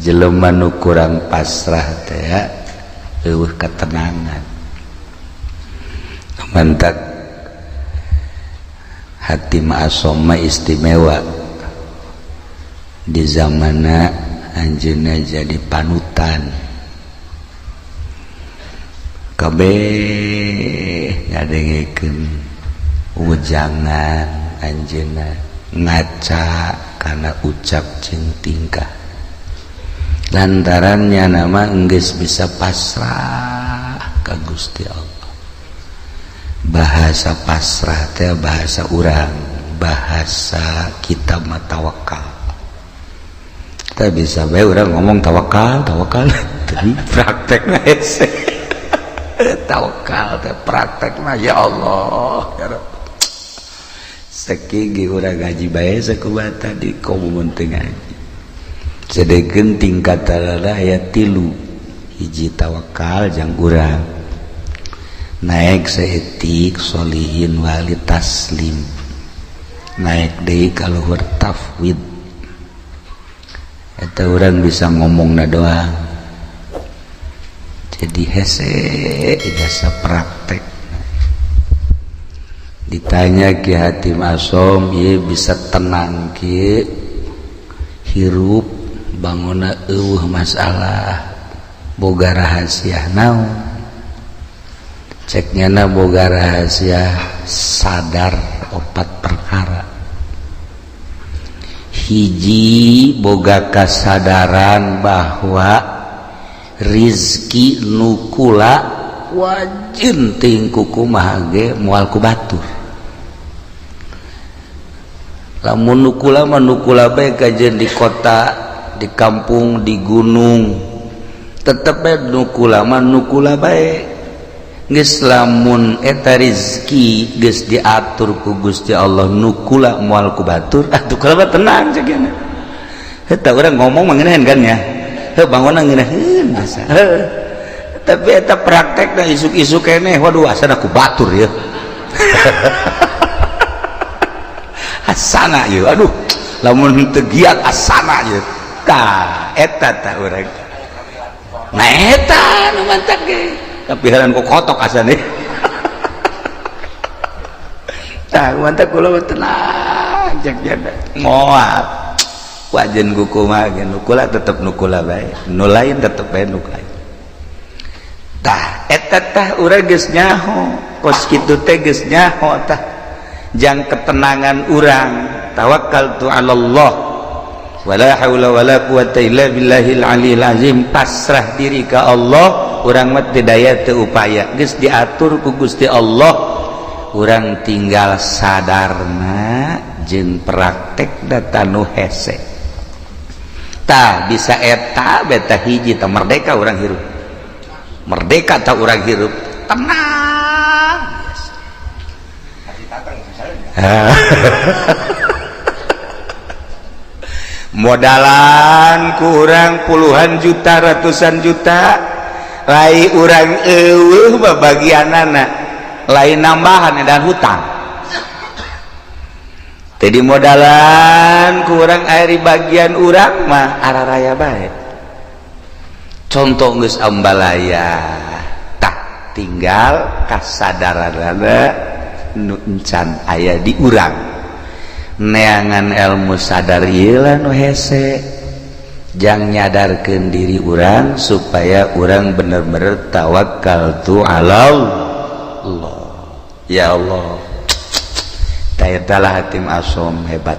Jelema nu kurang pasrah teh eueuh ketenangan. Mantak hati ma'asoma istimewa di zamana anjeunna jadi panutan. Kabeh ngadengekeun ujangan anjeunna, ngaca kana ucap jeung tingkah. Lantarannya nama enggeus bisa pasrah ka Gusti Allah. Bahasa pasrah teh bahasa urang, bahasa kitab mah tawakal. Kita bisa bae urang ngomong tawakal, tawakal, tapi praktekna hese. Tawakal teh praktekna ya Allah, ya Rabb. Sakieu urang ngaji bae sakumaha tadi komo mun teu ngaji. Sedengkeun tingkatan aya tilu, hiji tawakal jang urang naik saeutik solihin wali taslim, naik deui ka luhur tafwid. Eta urang bisa ngomongna doang jadi hese jasa praktek. Ditanya Ki Hatim Asom, ieu bisa tenang kieu hirup bangunna eueuh masalah, boga rahasia naon? Ceknya na boga rahasia sadar opat perkara. Hiji, boga kasadaran bahwa rizki nukula wajin ting kumaha ge moal ku batur. Lamun nukula mah nukula bae kajen di kota, di kampung, di gunung, tetep bae nukula mah nukula bae. Geus lamun eta rizki geus diatur ku Gusti Allah nukula moal ku batur, atuh kula mah tenang cek nya. Eta urang ngomong mah ngeunaheun kan ya, heuh bangunna ngeunaheun biasa. Heuh, tapi eta praktekna isuk-isuk keneh, waduh asana ku batur ya. Asana ieu, aduh lamun teu giat asana ieu. Tah eta tah urang. Nah eta nu mantak ge. Kapiharan ku kotok asane. Tah mantak kula mah tenang cek jada. Moal. Wajen ku kumaha ge nukula tetep nukula bae. Nu lain tetep bae nu lain. Tah eta tah urang geus nyaho, kos kitu teh geus nyaho tah. Jang ketenangan urang tawakkaltu 'ala Allah wala haula wala quwata illa billahil aliyil azim, pasrah diri ka Allah, urang mah teu daya teu upaya, geus diatur ku Gusti Allah, urang tinggal sadarna jeung praktek data nu hese. Tah bisa eta beta hiji tah merdeka urang hirup, merdeka tah urang hirup tenang. Modalan kurang puluhan juta ratusan juta lai urang eueuh babagianana lain nambahan dan hutang. Jadi modalan kurang air bagian urang mah araraya bae. Contoh geus ambalaya tah tinggal kasadaranana nu encan aya di urang. Neangan ilmu sadar ieu lah nu hese jang nyadarkeun diri urang supaya urang bener-bener tawakal tu ala Allah. Ya Allah, talah Hatim Asom hebat.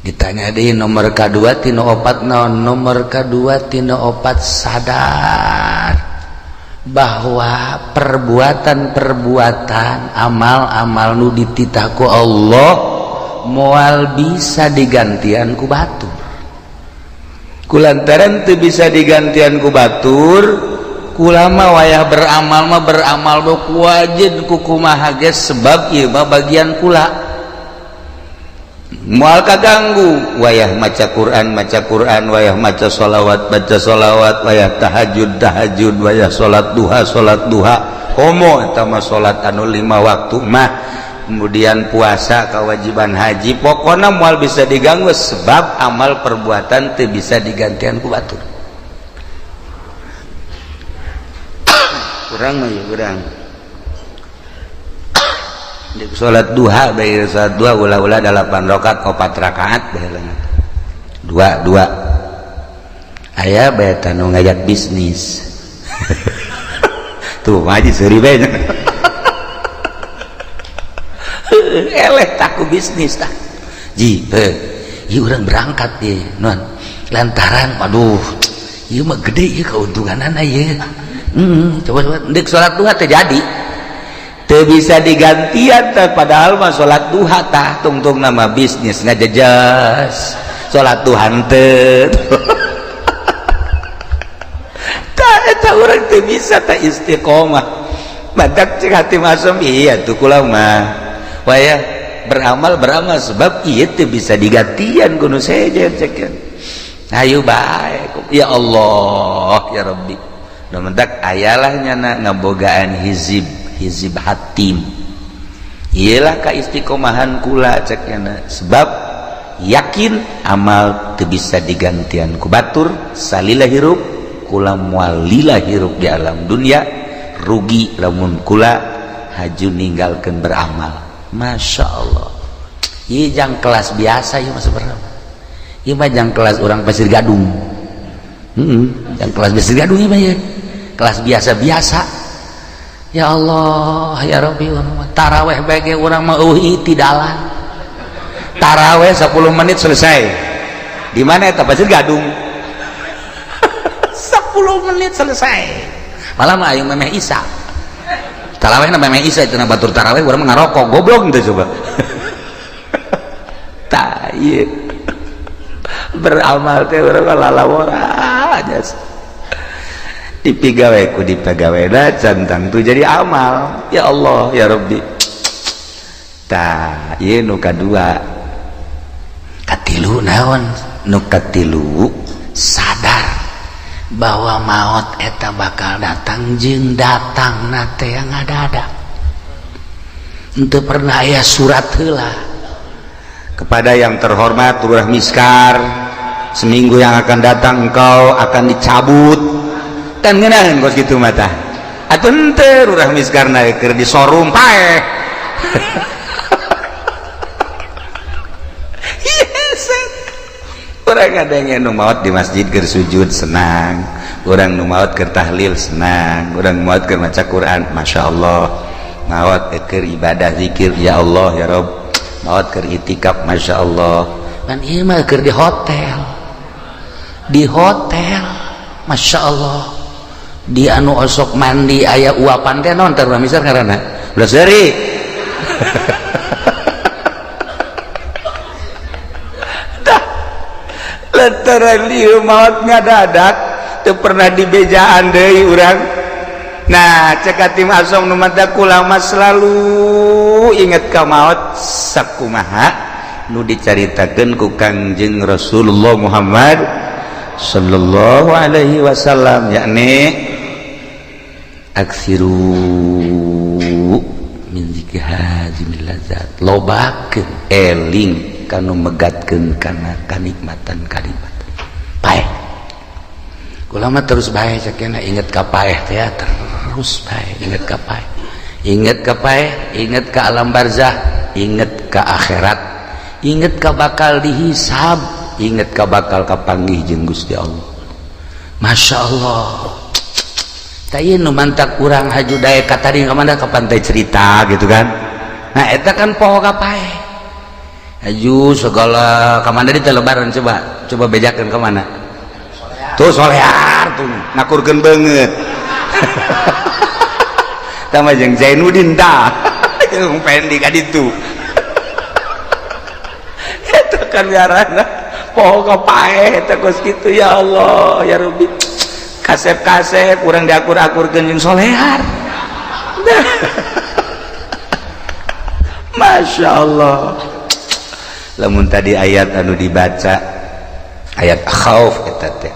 Ditanya di nomor K2 tino opat naon? Nomor K2 tino opat sadar bahwa perbuatan-perbuatan amal-amal nu dititah ku Allah moal bisa digantian ku batur. Kulantaran teu bisa digantian ku batur, kulama wayah beramal mah beramal do kuwajib ku kumaha ge sebab ieu mah bagian kula. Moal kaganggu wayah maca Quran maca Quran, wayah maca sholawat baca sholawat, wayah tahajud tahajud, wayah salat duha salat duha. Komo eta mah salat anu 5 waktu mah, kemudian puasa, kewajiban haji, pokoknya moal bisa diganggu sebab amal perbuatan teu bisa digantian ku batur. Urang mah ya urang salat duha bae, salat duha ulah-ulah 8 rakaat 4 rakaat bae, dua dua aya bae tanu ngajak bisnis. Tuh ngaji seuri bae eleh taku bisnis tah ji ieu urang berangkat ye non lantaran aduh ieu mah gede ieu keuntunganana ieu. Coba deuk salat duha teh jadi teu bisa digantian teh, padahal mah salat duha tah tungtung nama bisnis ngajejas salat duha teu. Tah eta urang teu bisa tah istiqomah. Badak cek hati masum iya tuh kula mah waya beramal beramal sebab ieu teu bisa digantian kudu sejen cek. Ayo bae ya Allah ya Rabbi. Nu mentak ayalah nyana ngabogaan hizib hizib hatim. Iyalah ka istiqomahan kula cek nyana sebab yakin amal teu bisa digantian ku batur salila hirup kula moal lila hirup di alam dunia, rugi lamun kula haju ninggalkeun beramal. Masya Allah, ieu jang kelas biasa ieu mah sebenarnya. Ieu mah jang kelas urang Pasir Gadung. Jang kelas Pasir Gadung ieu mah ieu. Kelas biasa-biasa. Ya Allah, ya Rabbi, urang mah taraweh bae ge urang mah eueuh itidalan. Taraweh 10 menit selesai. Di mana eta Pasir Gadung? 10 menit selesai. Malah mah ayeuna memeh Isa. Taraweh na memeh Isa cenah batur taraweh urang mah ngarokok, goblok teh coba. Tah ieu. Beramal teh urang mah lalawora aja. Dipigawe ku dipegawena can tangtu jadi amal. Ya Allah ya Rabbi. Tah ieu nu kadua. Katilu naon? Nu katilu sadar bahwa maut eta bakal datang jeung datang nate yang ada-ada. Henteu pernah aya surat heula. Kepada yang terhormat Lurah Miskar, seminggu yang akan datang engkau akan dicabut. Kan ngeunaheun kos kitu mah tah. Atuh henteu Lurah Miskar na keur disorum paeh. Orang ada yang nu maot di masjid keur sujud senang, orang nu maot keur tahlil senang, orang maot keur maca Quran masyaallah, maot keur ibadah zikir ya Allah ya Rabb, maot keur itikaf masyaallah. Kan ieu mah keur di hotel. Di hotel masyaallah. Di anu osok mandi aya uapan teh naon teh misal ngaranna? Belas seuri. Lantaran lieu maot ngadadak teu pernah dibejaan deui urang. Nah, cek tim asom nu mata kula mah selalu inget ka maot sakumaha nu dicaritakeun ku Kangjeng Rasulullah Muhammad sallallahu alaihi wasallam, yakni aksiru min zikri hazimil ladzat, lobakeun eling kanu megatkeun kana kanikmatan kanikmatan paeh. Kula mah terus bae cekena inget ka paeh teh terus bae inget ka paeh, inget ka paeh, inget ka alam barzah, inget ka akhirat, inget ka bakal dihisab, inget ka bakal kapanggih jeung Gusti Allah. Masya Allah. Tah ieu nu mantak urang haju daek ka tadi ka mana ka pantai cerita gitu kan. Nah eta kan poho ka paeh. Haju segala ka mana di lebaran coba coba bejakeun ka mana. Tuh solear tuh ngakurkeun beungeut. Tah mah jeung Zainuddin tah. Jeung Pendi ka ditu. Eta kan ngaranna poho ka paeh eta kos kitu ya Allah ya Rabbi. Kasep-kasep urang diakur-akurkeun jeung solear. Masya Allah. Lamun tadi ayat anu dibaca ayat khauf, eta teh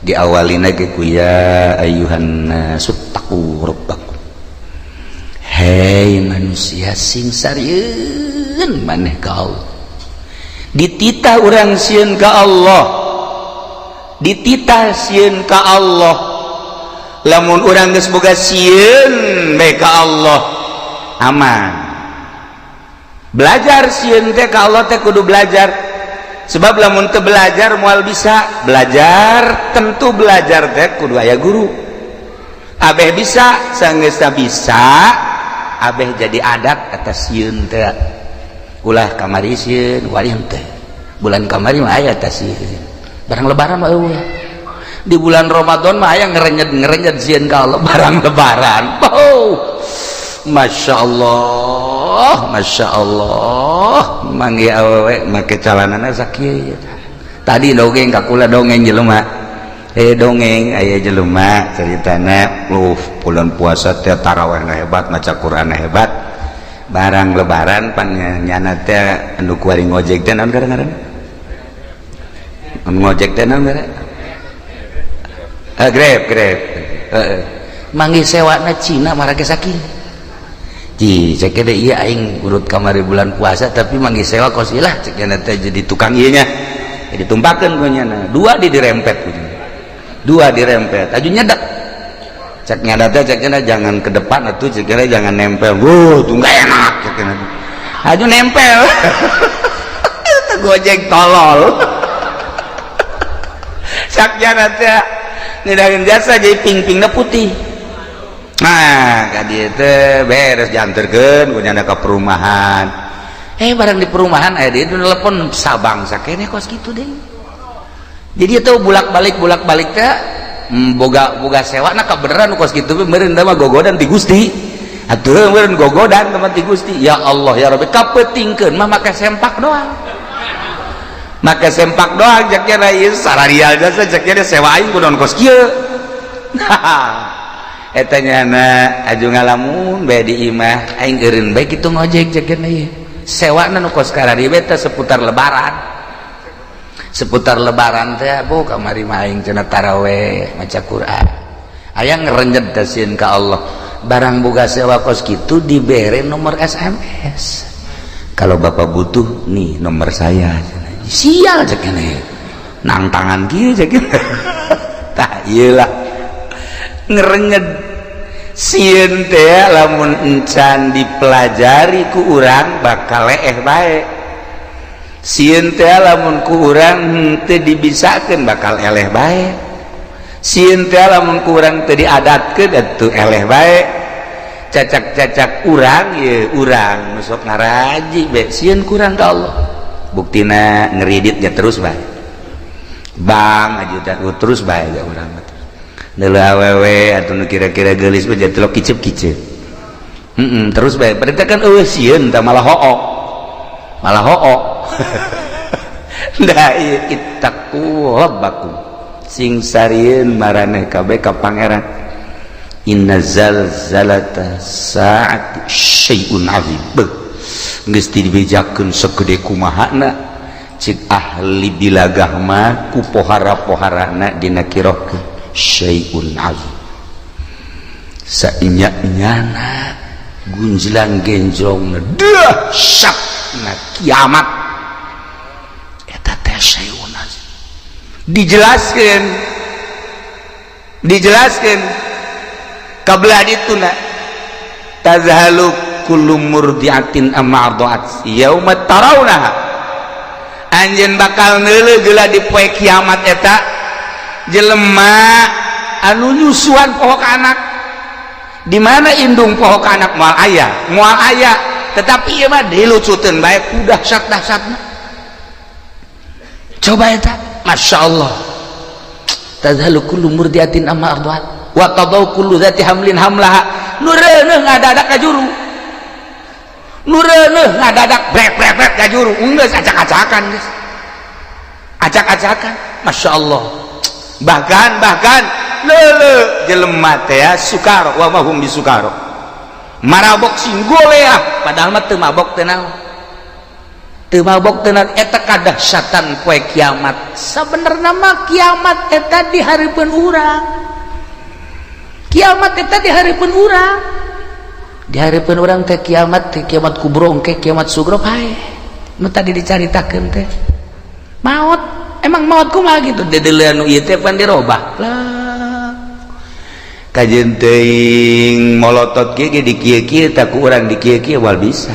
diawalina ge ku ya ayyuhan nasuttaqu rabbakum, hei manusia, sing sarieun maneh ka Allah. Dititah urang sieun ka Allah, dititah sieun ka Allah. Lamun urang geus boga sieun bae ka Allah, aman. Belajar sieun teh ka Allah teh kudu belajar, sebab lamun teu belajar moal bisa. Belajar, tentu belajar teh kudu aya guru. Abeh bisa, sanggeus bisa, abeh jadi adat atas sieun teh. Ulah kamari sieun, wari teh. Bulan kamari mah aya tas sieun, barang Lebaran mah eueuh. Di bulan Ramadan mah aya ngerenyet-ngerenyet sieun ka Allah. Barang Lebaran, oh, Masya Allah, Masya Allah, manggih awewe make calanana sakieu. Tadi dongeng ka kula, dongeng jelema, dongeng aya jelema ceritana bulan puasa teh tarawih hebat, maca Quran hebat. Barang Lebaran pan nyana teh anu kuari ngojek teh, naon ngaran anu ngojek teh, naon ngaran? Grab, Grab. Manggih sewana Cina marake sakieu. Ji, cek deh, iya, aing urut kamari bulan puasa tapi manggih sewa kos lah, cek teh. Jadi tukang ieu nya, jadi tumpakeun ku nyana dua di dirempet, dua dirempet aju nyedak. Cek nyada teh, cek nyada, jangan ke depan atuh, cek nyada, jangan nempel. Wuh, tuh nggak enak, cek nyada. Aju nempel itu Gojek tolol. Cek nyada teh ngedahin jasa jadi ping-pingna putih. Nah, ka dieu teh beres dianterkeun ku nyana ka perumahan. Barang di perumahan aya dia telepon Sabang sakene kos kitu deh. Jadi itu bulak-balik bulak-balik teh boga boga sewa nah kebeneran kos kitu meureun mah gogodan ti Gusti. Atuh meureun gogodan teman ti Gusti. Ya Allah ya Rabbi, kapetingkeun mah make sempak doang. Make sempak doang, cek nya ieu sararial jasa, cek nya sewa aing kunaon kos kieu. Eta nyana aju ngalamun bae di imah, aing eureun bae kitu ngojek, cek nya ieu. Sewana nu kos karari teh seputar Lebaran. Seputar Lebaran teh bu kamari mah aing cenah taraweh maca Quran. Aya ngerenjet teh sieun ka Allah. Barang boga sewa kos kitu dibere nomor SMS. Kalau Bapak butuh nih nomor saya. Sial, cek nya. Nang tangan kieu, cek. Tah, ieu lah ngerenyet sieun teh. Lamun encan dipelajari ku urang bakal leeh bae. Sieun teh lamun ku urang henteu dibisakeun bakal eleh bae. Sieun teh lamun ku urang teu diadatkeun atuh eleh bae. Cacak-cacak urang ye, urang nu sok ngaraji be sieun kurang ka Allah, buktina ngeriditnya terus bae. Bang aja terus bae ya urang mah. Deuleu awewe atuh nu kira-kira geulis mah jadi kicep-kicep. Terus bae. Berarti kan eueuh sieun tah, malah hook. Malah hook. Da ieu ittaqu rabbakum. Sing sarieun maraneh kabeh ka Pangeran. Inna zalzalata saati syai'un azim. Beuh. Geus dibejakeun segede kumahana, cek ahli bilagah mah ku pohara-poharana dina kirohkeun syai'un azim. Sainya-nyana gunjlang genjrong dahsyatna kiamat eta teh syai'un azim. Dijelaskeun, dijelaskeun kabelah dituna tazhalu kullu murdiatin amma arda'at yauma tarawnaha. Anjeun bakal neuleuh geula di poe kiamat eta jelema anu nyusuan poho ka anak. Di mana indung poho ka anak? Moal aya, moal aya. Tetapi ieu mah dilucuteun bae ku dahsyat-dahsyatna. Coba eta, Masya Allah, tadhalu kullu murdiatin amma arda'at wa tadau kullu dzati hamlin hamlaha. Nu reuneuh ngadadak ka juru, nu reuneuh ngadadak brek brek brek ka juru. Geus acak-acakan, geus acak-acakan. Masya Allah. Bahkan bahkan lele jelema teh sukaro wa mahum bisukaro, marabok sing goleah, padahal mah teu mabok teh naon. Teu mabok teu naon, eta kadahsyatan poe kiamat. Sabenerna mah kiamat eta di hareupeun urang. Kiamat eta di hareupeun urang. Di hareupeun urang teh kiamat teh, kiamat kubro engke, kiamat sugro pae. Nu tadi dicaritakeun teh. Maot, emang maot kumaha gitu? Dedeuleun nu ieu teh pan dirobah. Lah. Kajeun teuing molotot kieu ge di kieu-kieu tak ku urang di kieu-kieu wal bisa.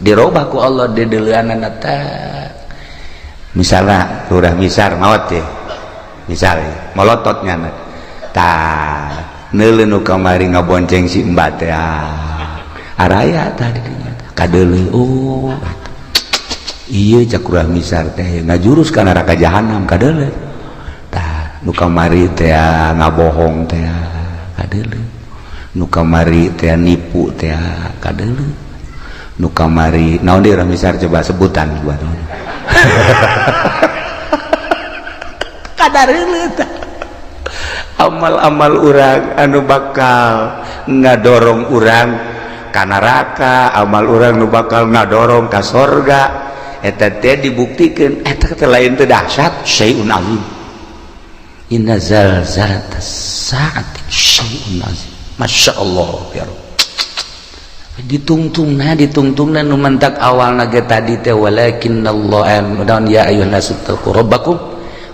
Dirobah ku Allah dedeuleunana teh. Misalna Lurah Misar maot teh. Misalnya molotot nyana. Tah, neuleuh nu kamari ngabonceng si Mbak teh. Araya tah di dinya. Kadeuleu, oh. Iya cak Lurah Misar teh ngajurus ka neraka jahanam kadeuleu. Tah, nu kamari teh ngabohong teh kadeuleu. Nu kamari teh nipu teh kadeuleu. Nu kamari naon deui Lurah Misar coba sebutan buat Kadareuleuh tah. Amal-amal urang anu bakal ngadorong urang ka neraka, amal urang nu bakal ngadorong ka sorga, eta teh dibuktikeun eta teh lain teh dahsyat, syai'un azim. Inna zalzalatas saati syai'un azim. Masya Allah ya Rabb. Ditungtungna ditungtungna nu mentak awalna ge tadi teh walakinnallaha dan ya ayyuhan nasu taqu rabbakum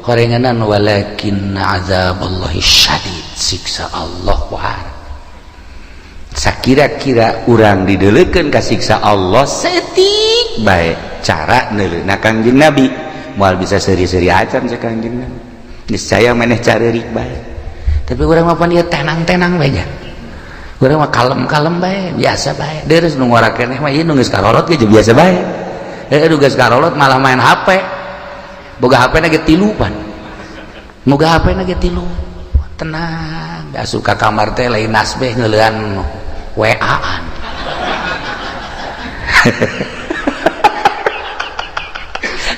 horenganan walakin azaballahi syadid, siksa Allah wahar. Sakira-kira urang dideleukeun ka siksa Allah setik bae cara neuleuna Kangjeng Nabi, moal bisa seuri-seuri acan cek Kangjeng Nabi, niscaya maneh careurik bae. Tapi urang mah pan ieu tenang-tenang bae nya, urang mah kalem-kalem bae, biasa bae. Deres nu ngora keneh mah ieu nu geus karolot ge biasa bae. Nu geus karolot malah main HP, boga HP na ge tilu pan, boga HP na ge tilu, tenang. Asup ka kamar teh lain nasbeh ngeulean WA-an.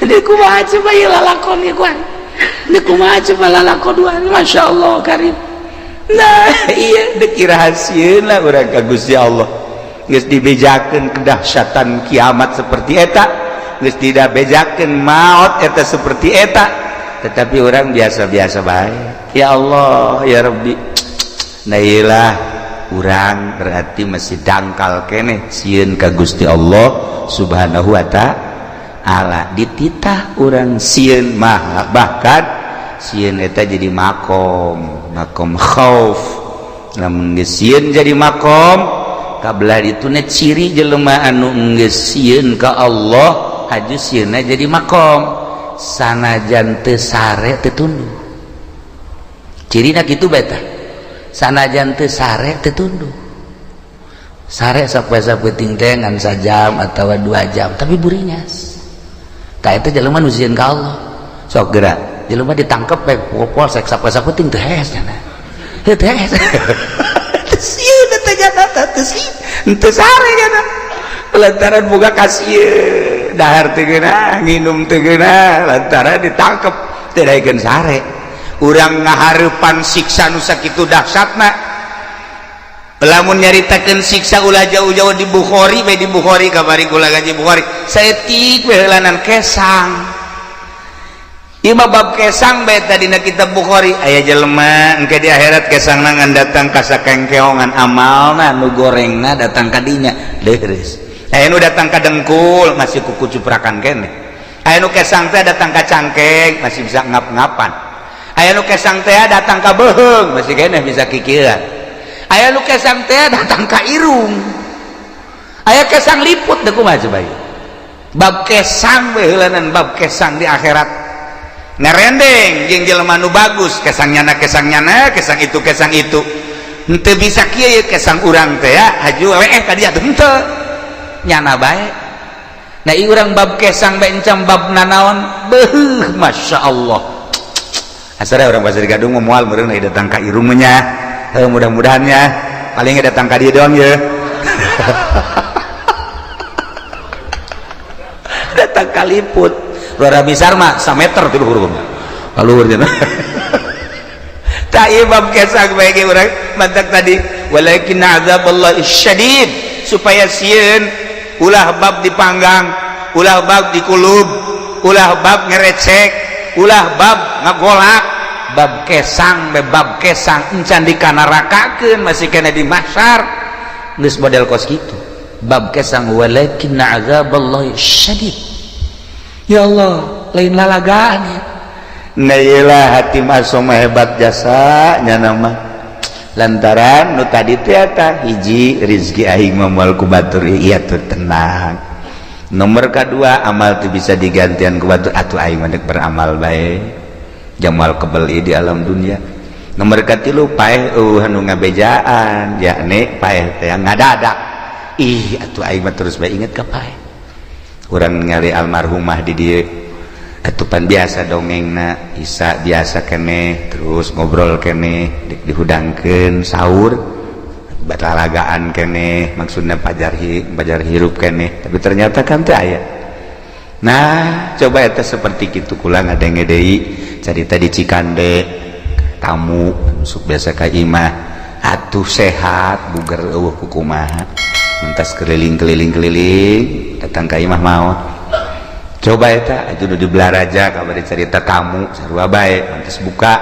Ini kumaha coba ieu lalakon ieu kuan. Ini kumaha coba lalakon dua. Masya Allah karim. Nah, iya deuk rahasieun lah urang ka Gusti Allah. Geus dibejakeun kedahsyatan kiamat seperti eta, geus tidak bejakeun maot eta seperti eta, tetapi orang biasa-biasa bae. Ya Allah, ya Rabbi. Nah iyalah urang berarti masih dangkal keneh sieun ka Gusti Allah Subhanahu wa ta'ala. Dititah urang sieun mah, bahkan sieun eta jadi makom, makom khauf. Lamun geus sieun jadi makom, kabelah dituna ciri jelema anu geus sieun ka Allah haju sieunna jadi makom, sanajan teu sare teu tunduh. Cirina kitu bae tah, sanajan teu sare teu tunduh. Sare sapoe-sapoe teh ngan sajam atawa 2 jam tapi buringas. Tah eta jelema nu sieun ka Allah. Sok gerak jelema ditangkep bae polsek sapoe-sapoe teu hees nya. Heuh teu hees. Teu sieun teh nya teh, teu sieun teu sare nya. Lantaran boga kasieun dahar teu geunah, nginum teu geunah, lantaran ditangkep teu daekeun sare. Urang ngahareupan siksa nu sakitu dahsyatna. Lamun nyaritakeun siksa ulah jauh-jauh di Bukhari bae, di Bukhari kamari kula ngaji Bukhari saeutik we heulanan kesang. Ieu mah bab kesang bae tadi na kitab Bukhari, aya jelema engke di akhirat kesangna ngan datang ka sakengkeongan amalna nu gorengna datang ka dinya leureus. Aya nu datang ka dengkul masih kuku cuprakan keneh. Aya nu kesang teh datang ka cangkeng masih bisa ngap-ngapan. Aya nu kesang teh datang ka beuheung masih keneh bisa kikieuan. Aya nu kesang teh datang ka irung. Aya kesang liput deui kumaha coba ieu. Bab kesang we heulanan, bab kesang di akhirat. Ngarendeng jeung jelema nu bagus, kesang nyana kesang nyana, kesang itu kesang itu. Henteu bisa kieu ye kesang urang teh ya, haju weeh ka dia henteu. Nyana bae. Nah ieu urang bab kesang bae encam bab nanaon, beuh Masya Allah. Asal orang Pasir Gadung moal meureun datang ka irung mah nya. Heuh mudah-mudahan nya paling datang ka dieu doang ye. Datang ka liput. Lurah Misar mah sameter ti luhur mah. Ka luhur nya. Tah ieu bab kesang bae ge urang mantak tadi walakin azaballahi syadid, supaya sieun ulah bab dipanggang. Ulah bab dikulub, ulah bab ngerecek, ulah bab ngagolak, bab kesang be, bab kesang encan dikanarakakeun, masih kena di mahsyar, geus model kos kitu. Bab kesang, walakin azaballahi syadid. Ya Allah, lain lalagaan ya. Nah, iyalah Hatim Asom hebat jasa nya nama, lantaran nu tadi teh eta hiji, rizki aing mah moal ku batur, iya tuh tenang. Nomor kedua, amal tuh bisa digantian ku batur, atuh aing mah beramal bae jamal kebeli di alam dunia. Nomor katilu, paeh eueuh anu ngabejaan, yakni paeh teh ngadadak. Ih, atuh aing mah terus bae inget ka paeh. Urang ningali almarhumah di dieu, atupan biasa dongengna isa biasa keneh, terus ngobrol keneh, dihudangkeun sahur, batalagaan keneh, maksudnya pajar pajar hirup keneh, tapi ternyata kan teu aya. Nah, coba eta seperti kitu. Kula ngadenge deui carita di Cikande, tamu masuk biasa ka imah, atuh sehat buger, eueuh kukumaha, mentas keliling keliling keliling, datang ka imah, maot. Coba eta aju nu di Balaraja, kabar cerita, tamu sarua bae, mantas buka,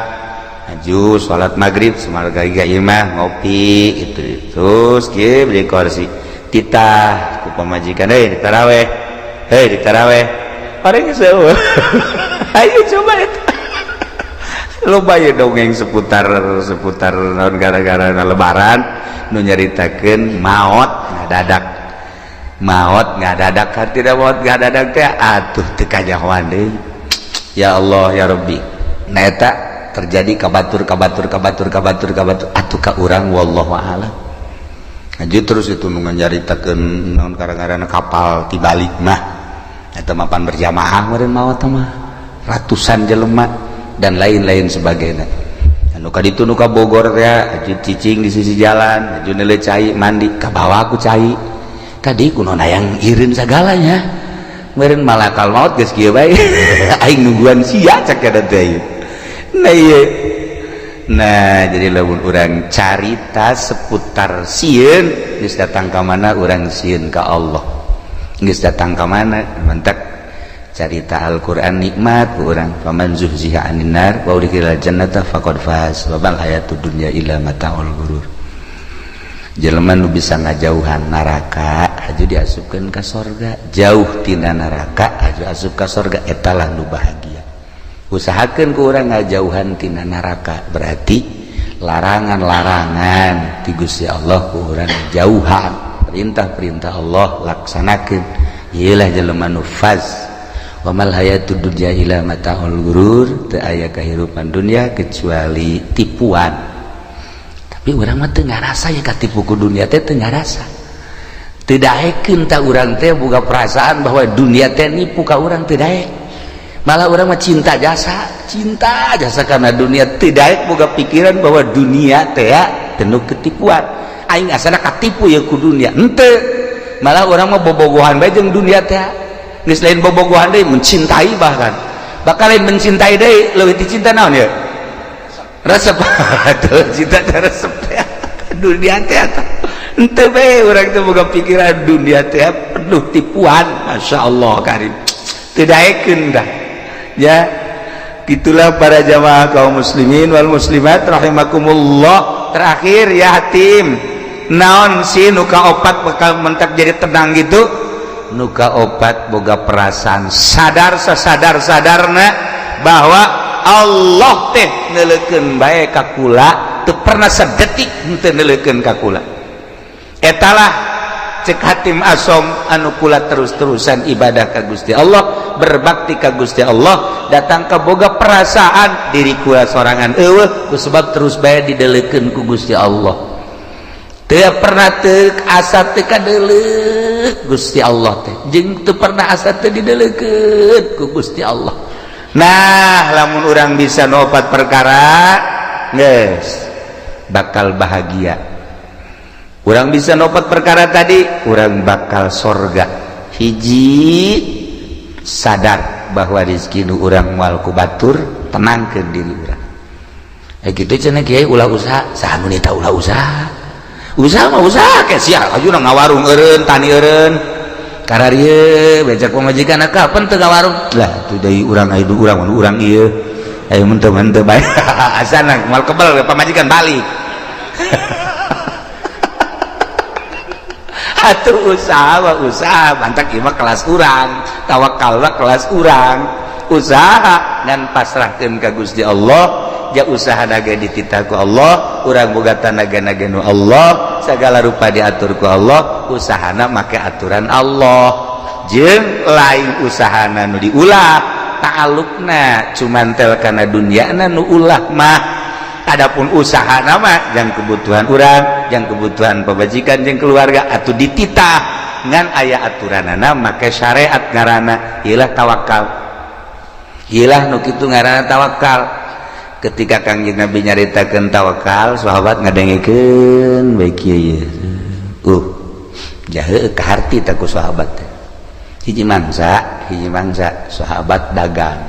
aju salat maghrib, semarga ka imah ngopi itu, terus kieu beli kursi, titah ku pamajikan, "Hei, ditaraweh, hei, ditaraweh." Paling seeueuh. Ayo coba eta loba ya dongeng seputar seputar naon, gara-gara Lebaran nu nyaritakeun maot ngadadak, maot ngadadak. Tidak, maot ngadadak teh atuh teu kanyahoan deui. Ya Allah, ya Rabbi. Nah, eta terjadi ka batur, ka batur, ka batur, ka batur, ka batur, atuh ka urang, wallahu a'lam. Haji terus itu nu nyaritakeun naon, gara-gara kapal tibalik mah eta mapan berjamaah meureun maot mah, ratusan jelema dan lain-lain sebagainya. Anu ka ditu nu ka Bogor teh, aju cicing di sisi jalan, aju neuleu cai, mandi, ka bawa ku cai tadi kuno hayang ireun sagalanya meureun. Malakal maut geus kieu bae, "Aing nungguan sia," cek eta teh. Nah, ieu. Nah, jadi lamun urang carita seputar sieun, geus datang ka mana urang sieun ka Allah, geus datang ka mana. Mantak carita Al-Qur'an nikmat ku urang, faman zuhziha 'anin nar wa udkhilal jannata faqad faz wa mal hayatud dunya illa mataul ghurur. Jelema nu bisa ngajauhan neraka, haju diasupkeun ka sorga. Jauh tina neraka, haju asup ka sorga, etalah nu bahagia. Usahakeun ku urang ngajauhan tina neraka, berarti larangan-larangan ti Gusti Allah ku urang jauhan, perintah-perintah Allah laksanakeun. Ieulah jelema nu faz. Wa mal hayatud dunya illa mataul ghurur. Teu aya kahirupan dunia kecuali tipuan. Tapi urang mah teu ngarasa ya katipu ku dunia teh, teu ngarasa, teu daekeun. Ta urang teh boga perasaan bahwa dunia teh nipu ka urang, teu daek. Malah urang mah cinta jasa, cinta jasa karena dunia, teu daek boga pikiran bahwa dunia teh penuh ketipuan. Aing asana katipu ya ku dunia, henteu. Malah urang mah bobogohan bae jeung dunia teh. Geus lain bobogohan deui, mencintai. Bahkan bakal lain mencintai deui, leuwih dicinta naon ya, resep. Tuh, cinta teh resep teh dunia teh. Henteu bae urang teh boga pikiran dunia teh penuh tipuan. Masya Allah karim, teu daekeun dah ya. Itulah para jamaah kaum muslimin wal muslimat rahimakumullah. Terakhir ya, Hatim, naon sih nu kaopat bakal mentak jadi tenang gitu? Nu kaopat, boga perasaan sadar sasadar sadarna bahwa Allah teh neuleukeun bae ka kula, teu pernah sedetik henteu neuleukeun ka kula. Etalah cek Hatim Asom anu kula terus-terusan ibadah ka Gusti Allah, berbakti ka Gusti Allah, datang ke boga perasaan diri kula sorangan eueuh, ku sebab terus bae didelekeun ku Gusti Allah. Teu pernah teu asa teu kadeleuk Gusti Allah teh, jeung teu pernah asa teu didelekeun ku Gusti Allah. Nah, lamun urang bisa nopat perkara, geus bakal bahagia. Urang bisa nopat perkara tadi, urang bakal sorga. Hiji, sadar bahwa rezeki nu urang moal ku batur, tenangkeun diri urang. Eh, gitu cenah kiai, ulah usaha. Saha nu nita ulah usaha? Usaha mah usaha, kayak sia aju ngawarung eureun, tani eureun. Kararieu becak pamajikan kapan teu ka warung lah tuh deui urang aya urang urang ieu ayo mun teu mun teu bae asana moal kebel pamajikan balik. Atuh usaha mah usaha mantak ieu mah kelas urang, tawakal mah kelas urang. Usaha dan pasrahkeun ka Gusti Allah, ja usaha naga dititah ku Allah, urang boga tanaga naga nu Allah, segala rupa diatur ku Allah, usahana make aturan Allah. Jeung lain usahana nu diulah, ta'alluqna cuman tel kana dunyana nu ulah mah. Adapun usaha nama yang kebutuhan urang, yang kebutuhan pamajikan jeung keluarga atau dititah ngan aya aturanana make syariat ngaranna ilah tawakal. Ilah nu kitu ngaranna tawakal. Ketika Kangjeng Nabi nyaritakeun tawakal, sahabat ngadengekeun bae kieu ye. Jahe kaharti teh ku sahabat teh. Hiji mangsa sahabat dagang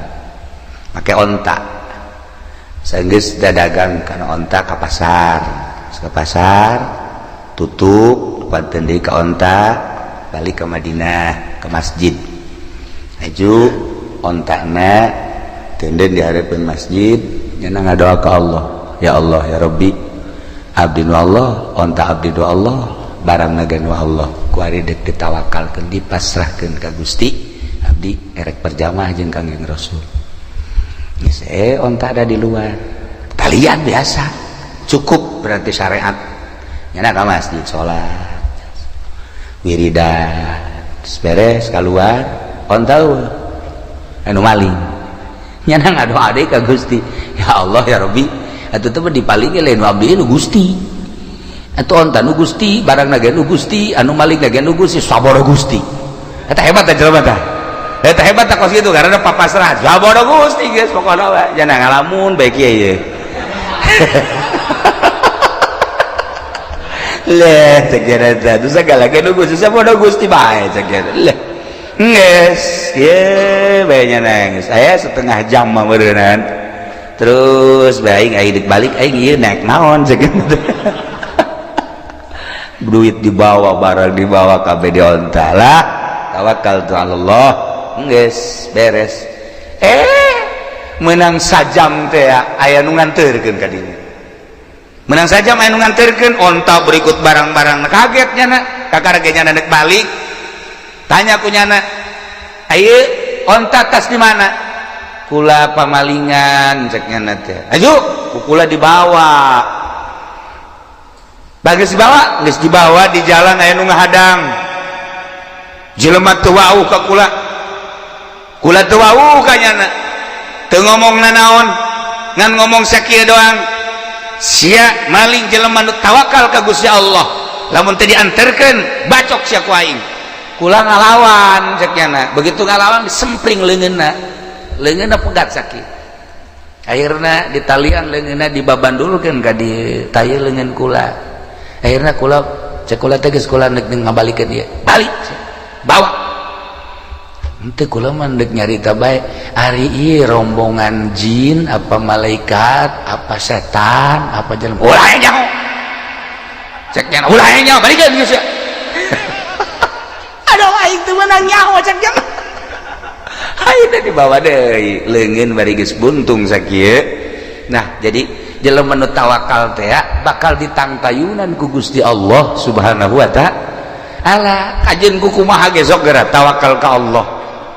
make onta. Sanggeus dagang kana onta ka pasar. Ka pasar tutup panten deui ka onta balik ke Madinah ke masjid. Aju ontana tenden di hareupeun masjid nyana ngadoa ka Allah, ya Allah ya Rabbi, abdi nu Allah, onta abdi nu Allah, barang naga nu Allah, ku ari deuk ditawakalkeun dipasrahkeun ka Gusti, abdi erek berjamaah jeung Kangjeng Rasul. Geus onta ada di luar talian biasa cukup berarti syariat nyana ka masjid salat wiridan beres keluar onta anu maling nyana ngadoa deui ka Gusti, ya Allah ya Rabbi, atuh teh dipaling lain abdi nu Gusti, atuh onta nu Gusti, barang ge nu Gusti, anu maling ge nu Gusti, saboro Gusti. Eta hebat teh jelema teh, eta hebat teh kos kitu karena papasrah saboro Gusti geus pokona we jana ngalamun bae kieu ye. Leh cek eta teh sagala ge nu Gusti saboro Gusti bae cek eta. Leh geus ye bae nya nangis aya setengah jam mah meureunnan terus bae aing deuk balik aing ieu naik naon cek eta. Duit dibawa barang dibawa kabeh di onta lah tawakal tu Allah geus beres. Menang sajam teh aya nu nganterkeun ka dinya, menang sajam aya nu nganterkeun onta berikut barang-barang kaget nyana kakara ge nyana deuk balik tanya ku nyana ayo onta tas di mana kula pamalingan cek nyana teh ayo kula dibawa bagus dibawa geus dibawa di jalan aya nu ngahadang jelema teu wauh ka kula kula teu wauh ka nyana teu ngomong nanaon ngan ngomong sakieu doang sia maling jelema nu tawakal ka Gusti Allah lamun teu dianterkeun bacok sia ku aing kula ngalawan cek nyana begitu ngalawan disempring leungeunna leungeunna pegat sakieu akhirna ditalian leungeunna dibabandulkeun ka di taye leungeun kula akhirna kula cek kula teh geus kula neuk ngabalikeun ieu balik bawa henteu kula mah deuk nyarita bae ari ieu rombongan jin apa malaikat apa setan apa jelema ulah nyaho cek nya ulah nyaho balikeun geus ya. Aduh aing teu meunang nyaho cek nya ayeuna dibawa deui leungeun bari geus buntung sakieu. Nah jadi jelema nu tawakal teh bakal ditangtayunan ku Gusti Allah Subhanahu wa ta'ala kajeun ku kumaha ge sok geura tawakal ka Allah.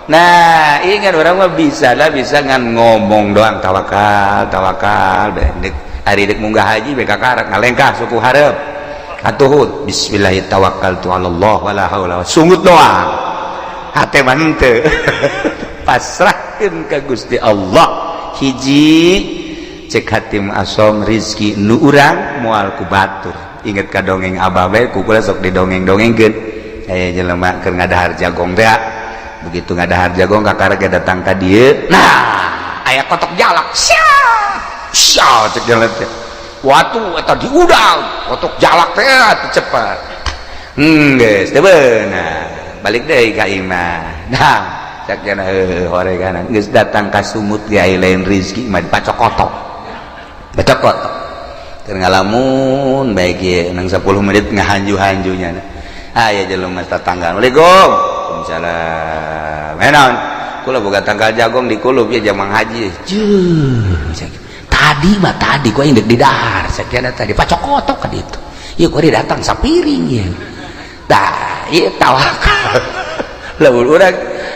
Nah ingat urang mah bisa lah bisa ngan ngomong doang tawakal tawakal dek ari dek munggah haji be kakarak ngalengkah suku hareup atuh bismillah tawakkaltu ala Allah wala haula sungut doang hate mah henteu pasrahkeun ka Gusti Allah hiji cek hatim asom rizki nu urang moal ku batur inget ka dongeng abah bae ku kula sok didongeng-dongengkeun aya jelema keur ngadahar jagong teh begitu ngadahar jagong kakara ge datang ka dieu nah aya kotok jalak sia sia cek jelema teh watu eta diudang kotok jalak teh atuh cepat geus teu beunang balik deui ka imah nah cek cenah heuh horeganan geus datang ka sumut ge aya lain rizki mah dipacok kotok bacok kotok keur ngalamun bae kieu nang 10 menit ngahanju-hanjunya aya jelema tetangga Assalamualaikum. Waalaikumsalam. Naon? Kula boga tangkal jagong di kulub ya jamang haji. Tadi mah tadi gua indek di dahar sekian tadi pacokotok ka ditu. Ieu gua datang sapiring ieu. Tah, ieu tawakal. Lamun urang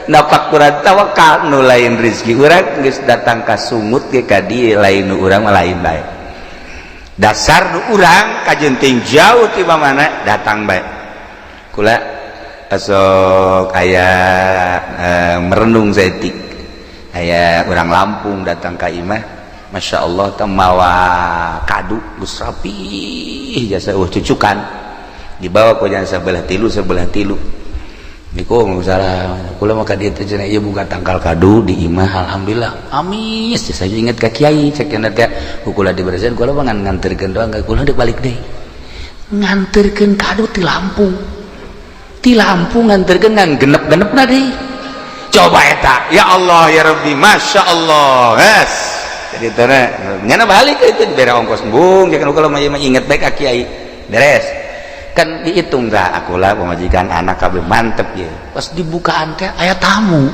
napak kurang tawakal, nu lain rezeki urang geus datang ka sungut ge ka dieu, lain nu urang mah lain bae. Dasar nu urang kajenting jauh ti mana datang bae. Kula asok aya merenung saeutik. Aya urang Lampung datang ka imah, Masya Allah teh mawa kadu geus rapi jasa cucukan dibawa ku jasa sebelah tilu sebelah tilu. Waalaikumsalam. Kula mah ka dieu teh cenah ieu buka tangkal kadu di imah, alhamdulillah amis. Saya inget ka kiai cek cenah teh ku kula dibersihan, kula mah ngan nganterkeun doang, kula deuk balik deui nganterkeun kadu ti Lampung, ti Lampung nganterkeun ngan genep-genepna deui. Coba eta, ya Allah ya Rabbi, Masya Allah. Yes, jadi teh nyana balik itu dibere ongkos embung jangan. Kalau mah inget baik ka kiai, beres kan dihitung dah. Akulah pemajikan anak kabeh mantep ya. Pas dibukaan teh aya tamu,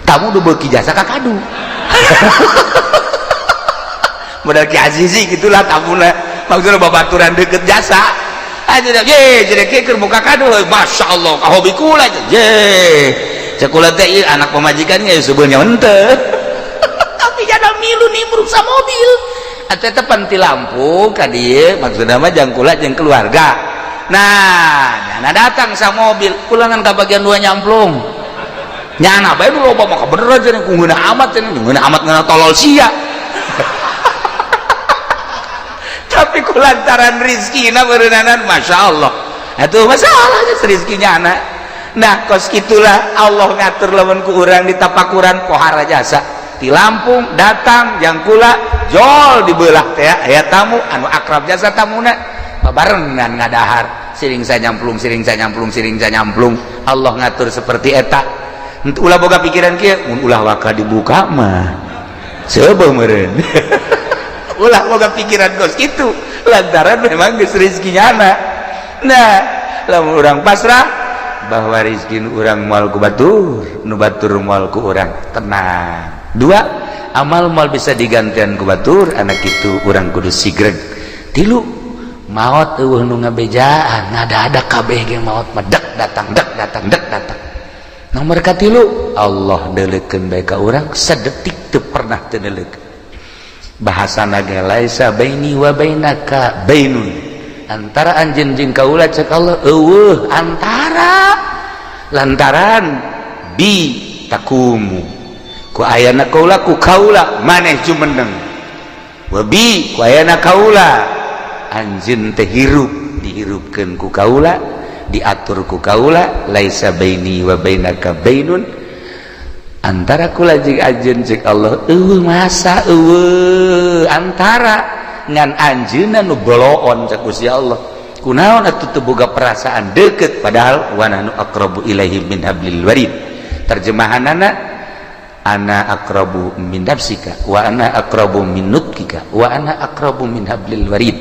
tamu udah beuki jasa ka kadu modal Ki Azizi gitulah tamuna, maksudnya babaturan deket jasa aja ye. Jadi keur buka kadu, Masya Allah, ka hobi kula ye. Cek kula teh anak pemajikannya sebenarnya henteu, tapi jada milu nimbrung sa mobil atau tepan ti Lampung ka dieu, maksudna mah jang kula jeung keluarga. Nah, nyana datang sa mobil pulangan ka bagian dua nyamplung nyana bae nu loba mah bener aja ku ngeunah amat cenah, ngeunah amat ngeunah tolol sia. Tapi ku lantaran rizkina beureunanan, Masya Allah, atuh masalahnya rizkinya anak. Nah, kos itulah Allah ngatur lamun ku urang ditapakuran pohara jasa di Lampung datang jang kula jol dibelah teh aya tamu anu akrab jasa tamuna babarengan ngadahar siring saya nyamplung, siring saya nyamplung, siring saya nyamplung. Allah ngatur seperti eta. Ulah boga pikiran kieu mun ulah waka dibuka mah seubeuh meureun. Ulah boga pikiran kos kitu lantaran memang geus rezekinya anak. Nah, lamun urang pasrah bahwa rezeki urang moal ku batur, nu batur moal ku urang, tenang. Dua, amal moal bisa digantian ku batur, anak itu urang kudu sigreg. Tilu, maot eueuh nu ngabejaan, ngadadak kabeh ge maot mah dek datang, dek datang, dek datang. Nomor katilu, Allah deuleukeun bae ka urang sedetik teu pernah teu deuleukeun. Bahasana ge laisa baini wa bainaka bainun, antara anjeun jeung kaula cek Allah eueuh antara, lantaran bi takumu ku ayana kaula, ku kaula maneh jumeneng, wa bi ku ayana kaula anjeun teh hirup, dihirupkeun ku kaula, diatur ku kaula. Laisa baini wa bainaka bainun, antara kula jeung anjeun cek Allah eueuh masa eueuh antara, ngan anjeunna nu boloon cek Gusti Allah. Kunaon atuh teu boga perasaan deket, padahal wa nahnu aqrabu ilaihi min hablil warid. Terjemahanana ana aqrabu min nafsika wa ana aqrabu min nutkika wa ana aqrabu min hablil warid.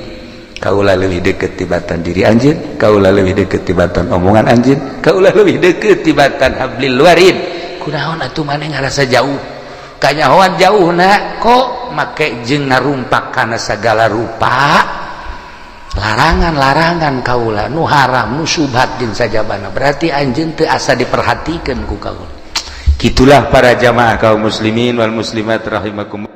Kaula leuwih deket tibatan diri anjeun, kaula leuwih deket tibatan omongan anjeun, kaula leuwih deket tibatan hablil warid. Kunaon atuh maneh ngarasa jauh, kanyahoan jauh na kok make jeung ngarumpak kana segala rupa larangan-larangan kaula nu haram, nu subhat jeung sajabana, berarti anjeun teu asa diperhatikeun ku kaula. Gitulah para jamaah kaum muslimin wal muslimat rahimakum.